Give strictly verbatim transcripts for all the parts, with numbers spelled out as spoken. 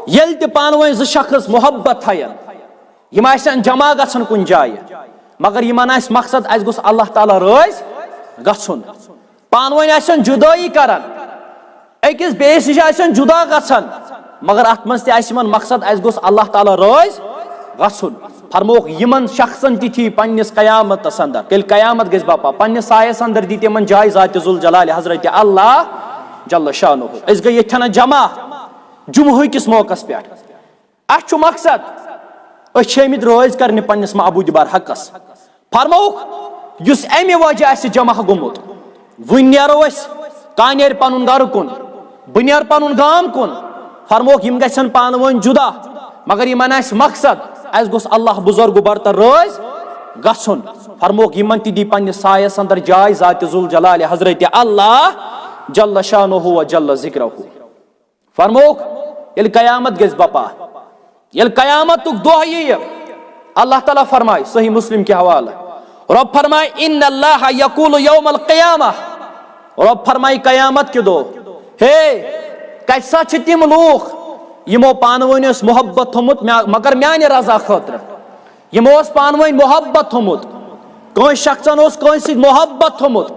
ییٚلہِ تہِ پانہٕ ؤنۍ زٕ شخص محبت تھاون، یِم آسن جمع گژھان کُنہِ جایہِ، مگر یِمن آسہِ مقصد، اسہِ گوٚژھ اللہ تعالیٰ رٲضۍ گژھُن۔ پانہٕ ؤنۍ آسن جدٲیی کران، أکِس بیٚیِس نِش آسن جدا گژھان، مگر اتھ منٛز تہِ آسہِ یِمن مقصد، اسہِ گوٚژھ اللہ تعالیٰ رٲضۍ گژھُن۔ فرمووُکھ، یِمن شخصن تہِ تھی پننِس قیامتس اندر، ییٚلہِ قیامت گژھِ بپا، پننِس سایس اندر دی تِمن جاے ذات ذوالجلال حضرت اللہ جل شانہ۔ أسۍ گٔے ییٚتھٮ۪ن جمع جمعہ کِس موقعس پٮ۪ٹھ۔ اسہِ چھُ مقصد، أسۍ چھِ آمٕتۍ رٲضۍ کرنہِ پننِس معبوٗدِ برحقس۔ فرمووُکھ، یُس امہِ وجہ آسہِ جمع گوٚمُت، وُنہِ نیرو أسۍ، کانٛہہ نیرِ پنُن گرٕ کُن، بہٕ نیرٕ پنُن گام کُن۔ فرمووُکھ، یِم گژھن پانہٕ ؤنۍ جدا، مگر یِمن آسہِ مقصد، اسہِ گوٚژھ اللہ بزرگ برتر رٲضۍ گژھُن۔ فرمووُکھ، یِمن تہِ دی پننِس سایس اندر جاے ذات ذوالجلال حضرت اللہ جل شانہ و جل ذکرہ۔ فرمووُکھ، ییٚلہِ قیامت گژھِ بپا، ییٚلہِ قیامتُک دۄہ یِیہِ، اللہ تعالیٰ فرمایہِ، صحیح مسلم کہِ حوالہٕ، رۄب فرمایہِ، ان اللہ یقول یوم القیامہ، رۄب فرمایہِ قیامت کہِ دۄہ، ہے، کتہِ سا چھِ تِم لوٗکھ، یِمو پانہٕ ؤنۍ اوس محبت تھوٚمُت مےٚ، مگر میانہِ رضا خٲطرٕ؟ یِمو اوس پانہٕ ؤنۍ محبت تھوٚمُت، کٲنٛسہِ شخصن اوس کٲنٛسہِ سۭتۍ محبت تھوٚمُت،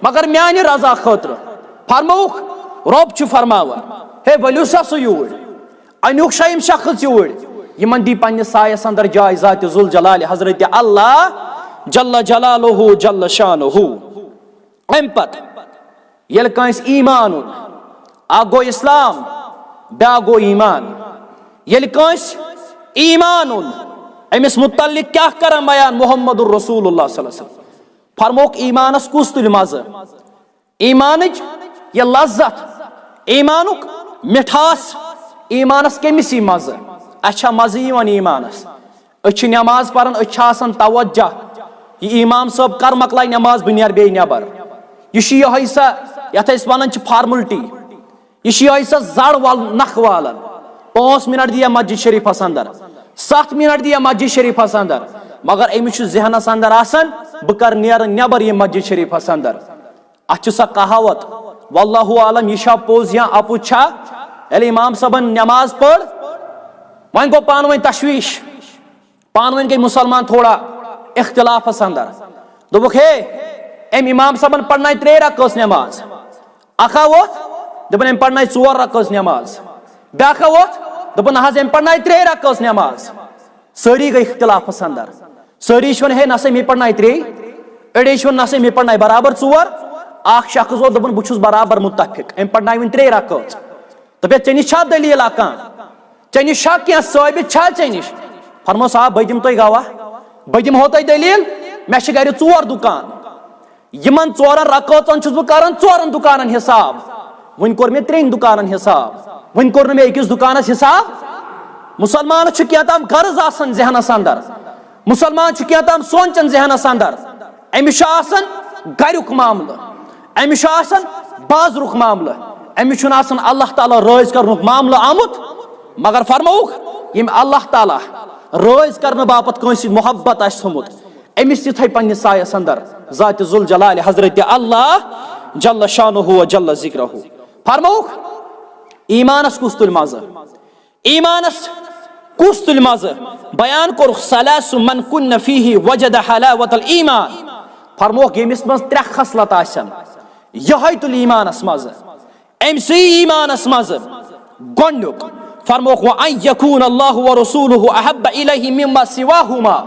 مگر میانہِ رضا خٲطرٕ۔ فرمووُکھ، رۄب چھُ فرماوان، ہے، ؤلِو سا سُہ یوٗرۍ، أنِوکھ سا یِم شخص یوٗرۍ، یِمن دی پننِس سایس اندر جاے ذات ذوالجلال حضرت اللہ جل جلالہ جل شانہ۔ امہِ پتہٕ ییٚلہِ کٲنٛسہِ ایمان اوٚن، اکھ گوٚو اسلام، بیٛاکھ گوٚو ایمان۔ ییٚلہِ کٲنٛسہِ ایمان اوٚن، أمِس متعلق کیٛاہ کران بیان محمد رسول اللہ صلی اللہ علیہ وسلم؟ فرمووُکھ، ایمانس کُس تُلہِ مزٕ؟ ایمانٕچ یہِ لذت، ایمانُک مِٹھاس، ایمانس کٔمِس یی مزٕ؟ اَسہِ چھا مزٕ یِوان ایمانس؟ أسۍ چھِ نٮ۪ماز پران، أسۍ چھِ آسان توجہ، یہِ امام صٲب کر مۄکلایہِ نٮ۪ماز، بہٕ نیرٕ بیٚیہِ نٮ۪بر۔ یہِ چھُ یِہوٚے سا، یتھ أسۍ ونان چھِ فارملٹی، یہِ چھُ یِہوٚے سا زڑ وال، نکھ والان۔ پانٛژھ منٹ دِیا مسجد شریفس اندر، ستھ منٹ دِیا مسجد شریفس اندر، مگر أمِس چھُ ذہنس اندر آسان، بہٕ کر نیرٕ نٮ۪بر یہِ مسجد شریفس اندر۔ اتھ چھِ سۄ کہاوت، واللہ عالم، یہِ چھا پوٚز یا اپُز چھا؟ ییٚلہِ امام صٲبن نٮ۪ماز پٔر، وۄنۍ گوٚو پانہٕ ؤنۍ تشویش، پانہٕ ؤنۍ گٔے مسلمان تھوڑا اختلافس اندر۔ دوٚپُکھ، ہے، أمۍ امام صٲبن پرنایہِ ترٛےٚ رکٲژ نٮ۪ماز۔ اکھ ہا ووٚتھ، دوٚپُن، أمۍ پرنایہِ ژور رکٲژ نٮ۪ماز۔ بیٛاکھ ہا ووٚتھ، دوٚپُن، نہ حظ، أمۍ پرنایہِ ترٛےٚ رکٲژ نٮ۪ماز۔ سٲری گٔے اختلافس اندر۔ سٲری چھِ ونان، ہے، نہ سا، مےٚ پرنایہِ ترٛے۔ أڑے چھِ ونان، نہ سا، مےٚ پرنایہِ برابر ژور۔ اکھ شخص اوس، دوٚپُن، بہٕ چھُس برابر متفق، أمۍ پرنایہِ وۄنۍ ترٛے رکٲژ۔ دوٚپُکھ، ژےٚ نِش چھا دٔلیٖل اکھ کانٛہہ؟ ژےٚ نِش چھا کینٛہہ ثٲبت چھا ژےٚ نِش؟ فرموس، آ، بہٕ دِمہٕ تۄہہِ گواہ، بہٕ دِمہو تۄہہِ دٔلیٖل، مےٚ چھِ گرِ ژور دُکان۔ یِمن ژورن رکٲژن چھُس بہٕ کران ژورن دُکانن حساب۔ وۄنۍ کوٚر مےٚ ترٛٮ۪ن دُکانن حساب، وۄنۍ کوٚر نہٕ مےٚ أکِس دُکانس حساب۔ مسلمانس چھُ کینٛہہ تام غرض آسان ذہنس اندر، مسلمان چھُ کینٛہہ تام سونچان ذہنس اندر۔ أمِس چھُ آسان گریُک معاملہٕ، أمِس چھُ آسان بازرُک معاملہٕ، أمِس چھُنہٕ آسان اللہ تعالیٰ رٲضۍ کرنُک معاملہٕ آمُت۔ مگر فرمووُکھ، ییٚمۍ اللہ تعالیٰ رٲضۍ کرنہٕ باپتھ کٲنٛسہِ سۭتۍ محبت آسہِ تھوٚمُت، أمِس تہِ تھایہِ پننِس سایس اندر ذات ذوالجلال حضرت اللہ جل شانہ و جل ذکرہ۔ فرمووُکھ، ایمانس کُس تُلہِ مزٕ؟ ایمانس کُس تُلہِ مزٕ؟ بیان کوٚرُکھ، ثلاث من کن فیہ وجد حلاوت الایمان۔ فرمووُکھ، ییٚمِس منٛز ترٛےٚ خصلت آسن، یِہوٚے تُلہِ ایمانس مزٕ۔ أمۍ سٕے ایمانس منٛز گۄڈٕنیُک فرمووُکھ، وَأَن يَكُونَ اللَّهُ وَرَسُولُهُ أَحَبَّ إِلَيْهِ مِمَّا سِوَاهُمَا۔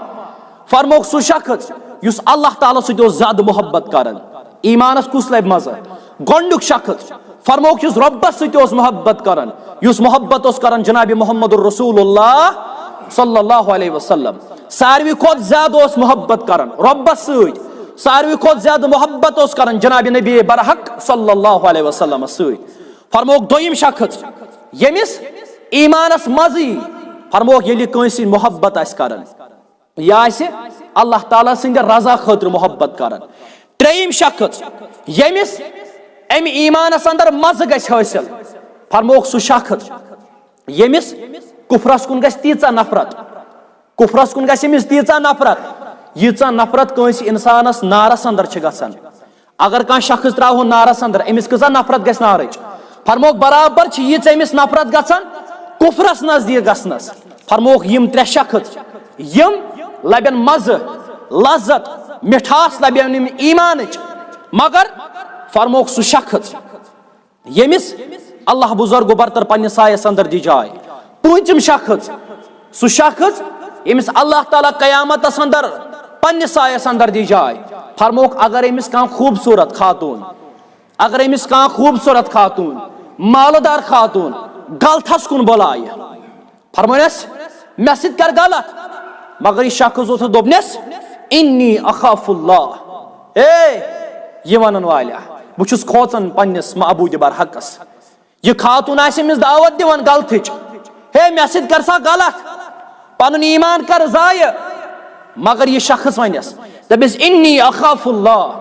فرمووُکھ، سُہ شخص یُس اللہ تعالیٰ سۭتۍ اوس زیادٕ محبت کران۔ ایمانس کُس لبہِ مزٕ؟ گۄڈٕنیُک شخص فرمووُکھ، یُس رۄبس سۭتۍ اوس محبت کران، یُس محبت اوس کران جناب محمد رسول اللہ صلی اللہ علیہ وسلم، ساروی کھۄتہٕ زیادٕ اوس محبت کران رۄبس سۭتۍ، ساروی کھۄتہٕ زیادٕ محبت اوس کران جناب نبی برحق صلی اللہ علیہ وسلمس سۭتۍ۔ فرمووُکھ، دوٚیِم شخص ییٚمِس ایمانس مزٕ یی، فرمووُکھ، ییٚلہِ کٲنٛسہِ سۭتۍ محبت آسہِ کران، یہِ آسہِ اللہ تعالیٰ سٕنٛدِ رضا خٲطرٕ محبت کران۔ ترٛیٚیِم شخص ییٚمِس اَمہِ ایمانس اندر مزٕ گژھِ حٲصِل، فرمووُکھ، سُہ شخص ییٚمِس کفرس کُن گژھِ تیٖژاہ نفرت، کفرس کُن گژھِ أمِس تیٖژاہ نفرت، ییٖژاہ نفرت کٲنٛسہِ انسانس نارس اندر چھِ گژھان۔ اگر کانٛہہ شخص ترٛاوہون نارس اندر، أمِس کۭژاہ نفرت گژھِ نارٕچ؟ فرمووُکھ، برابر چھِ ییٖژ أمِس نفرت گژھان، کفرس نزدیک گژھنس۔ فرمووُکھ، یم ترٛےٚ شخص، یم لبن مزٕ، لذت، مٹھاس لبن یم ایمانٕچ، مگر فرمووُکھ، سُہ شخص ییٚمِس اللہ بزرگ و برتر پننِس سایس اندر دی جاے۔ پوٗنٛژِم شخص، سُہ شخص ییٚمِس اللہ تعالیٰ قیامتس اندر پننِس سایس اندر دی جاے۔ فرمووُکھ، اگر أمِس کانٛہہ خوٗبصوٗرت خاتوٗن، اگر أمِس کانٛہہ خوٗبصوٗرت خاتوٗن، مالہٕ دار خاتوٗن غلطس کُن بُلایہِ، فرمٲیس، مےٚ سۭتۍ کر غلط، مگر یہِ شخص اوس دوٚپنس، انی اخاف اللہ، اے، یہِ ونن والیا، بہٕ چھُس کھوژان پننِس معبوٗدِ برحقس۔ یہِ خاتوٗن آسہِ أمِس دعوت دِوان غلطٕچ، ہے، مےٚ سۭتۍ کر سا غلط، پنُن ایمان کر ضایع، مگر یہِ شخص ونٮ۪س، دپٮ۪س، انی اخاف اللہ،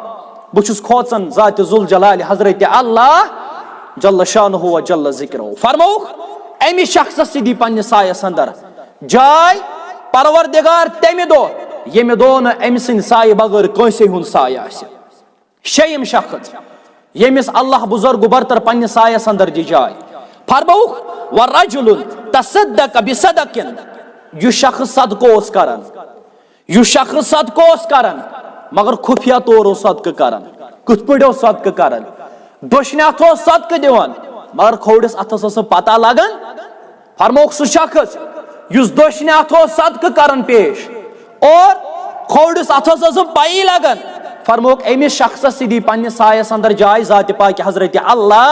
بہٕ چھُس کھوژان ذات ذوالجلال حضرت اللہ جل شانہ و جل ذکرہ۔ فرمووُکھ، امہِ شخصس تہِ دی پننِس سایس اندر جاے پروردگار تمہِ دۄہ، ییٚمہِ دۄہ نہٕ أمۍ سٕنٛدِ سایہِ بغٲر کٲنٛسے ہُنٛد سایہِ آسہِ۔ شیٚیِم شخص، ییٚمِس اللہ بزرگ برتر پننِس سایس اندر دی جاے۔ فرمووُکھ، ورجل تصدق بصدق، یُس شخص صدقہٕ اوس کران، یُس شخص صدقہٕ اوس کران، مگر خفیہ طور اوس صدقہٕ کران۔ کِتھ پٲٹھۍ اوس صدقہٕ کران؟ دٔچھنہِ اتھٕ اوس صدقہٕ دِوان، مگر کھوورِس اتھس ٲس نہٕ پتہ لگان۔ فرمووُکھ، سُہ شخص یُس دٔچھنہِ اتھٕ اوس صدقہٕ کران پیش اور کھوورِس اتھس ٲس نہٕ پَیی لگان، فرمووُکھ، أمِس شخصس تہِ دی پننِس سایس اندر جاے ذات پاک حضرت اللہ۔